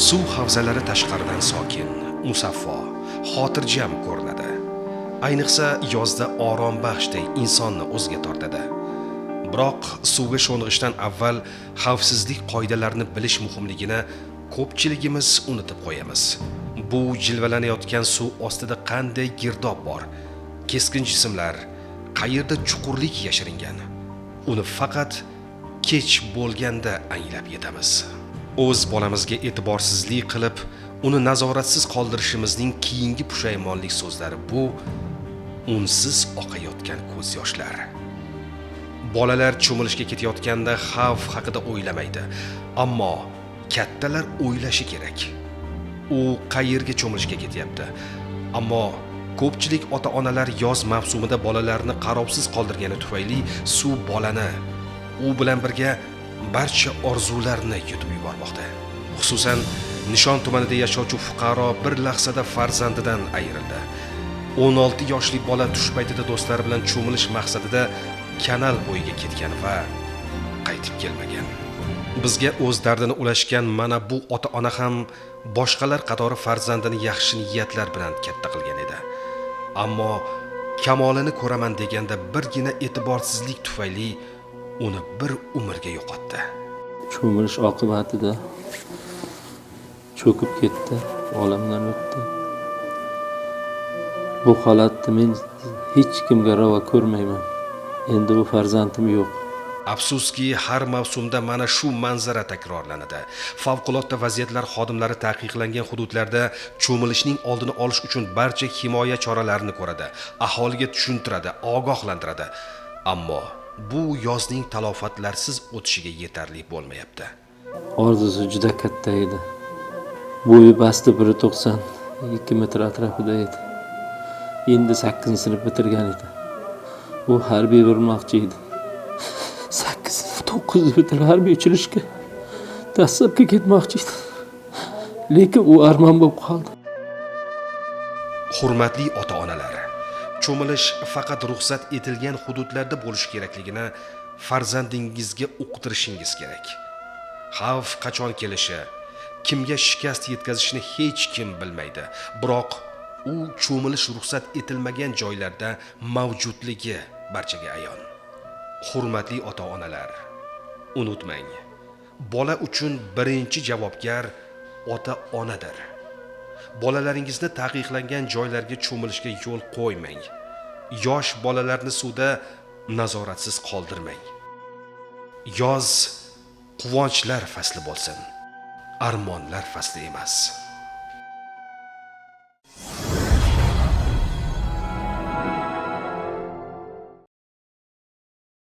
Suv havzalari tashqaridan sokin, musaffo, xotirjam ko'rinadi. Ayniqsa yozda orombaxshday insonni o'ziga tortadi. Biroq suvga sho'ng'ishdan avval xavfsizlik qoidalarini bilish muhimligini ko'pchiligimiz unutib qo'yamiz. Bu jilvalanayotgan suv ostida qanday girdob bor? Keskin jismlar, qayerda chuqurlik yashiringan? Uni faqat kech bo'lganda anglab yetamiz. O'z bolamizga e'tiborsizlik qilib, uni nazoratsiz qoldirishimizning keyingi pushaymonlik so'zlari bu unsiz oqayotgan ko'z yoshlar. Bolalar cho'milishga ketayotganda xavf haqida o'ylamaydi, ammo kattalar o'ylashi kerak. U qayerga cho'milishga ketyapti? Ammo ko'pchilik ota-onalar yoz mavsumida bolalarini qarovsiz qoldirgani tufayli suv bolani, u bilan birga barcha orzularni yutib yubormoqda. Xususan, Nishon tumanida yashovchi fuqaro bir lahzada farzandidan ayrildi. 16 yoshli bola tush paytida do'stlari bilan cho'milish maqsadida kanal bo'yiga ketgan va qaytib kelmagan. Bizga o'z dardini ulashgan mana bu ota-ona ham boshqalar qatori farzandini yaxshi niyatlar bilan katta qilgan edi. Ammo kamolini ko'raman deganda birgina e'tiborsizlik tufayli uni bir umrga yo'qotdi. Cho'milish oqibatida cho'kib ketdi, olamdan o'tdi. Bu holatni men hech kimga ravo ko'rmayman. Endi u farzandim yo'q. Afsuski, har mavsumda mana shu manzara takrorlanadi. Favqulodda vaziyatlar xodimlari taqiqlangan hududlarda cho'milishning oldini olish uchun barcha himoya choralarini ko'radi, aholiga tushuntiradi, ogohlantiradi. Ammo bu yozning talofatlarsiz o'tishiga yetarli bo'lmayapti. Orzusi juda katta edi. Bo'yi basti 1,92 metr atrofida edi. Endi 8-sinf bitirgan edi. U harbiy bo'lmoqchi edi. 8 9 bitirib harbiy uchilishga dastlabki ketmoqchi edi. Lekin u armon bo'lib qoldi. Hurmatli ota-onalar, cho'milish faqat ruxsat etilgan hududlarda bo'lishi kerakligini farzandingizga uqtirishingiz kerak. Xavf qachon kelishi, kimga shikast yetkazishini hech kim bilmaydi. Biroq u cho'milish ruxsat etilmagan joylarda mavjudligi barchaga ayon. Hurmatli ota-onalar, unutmang, bola uchun birinchi javobgar ota-onadir. Bolalaringizni taqiqlangan joylarga cho'milishga yo'l qo'ymang. Yosh bolalarni suvda nazoratsiz qoldirmang. Yoz quvonchlar fasli bo'lsin, armonlar fasli emas.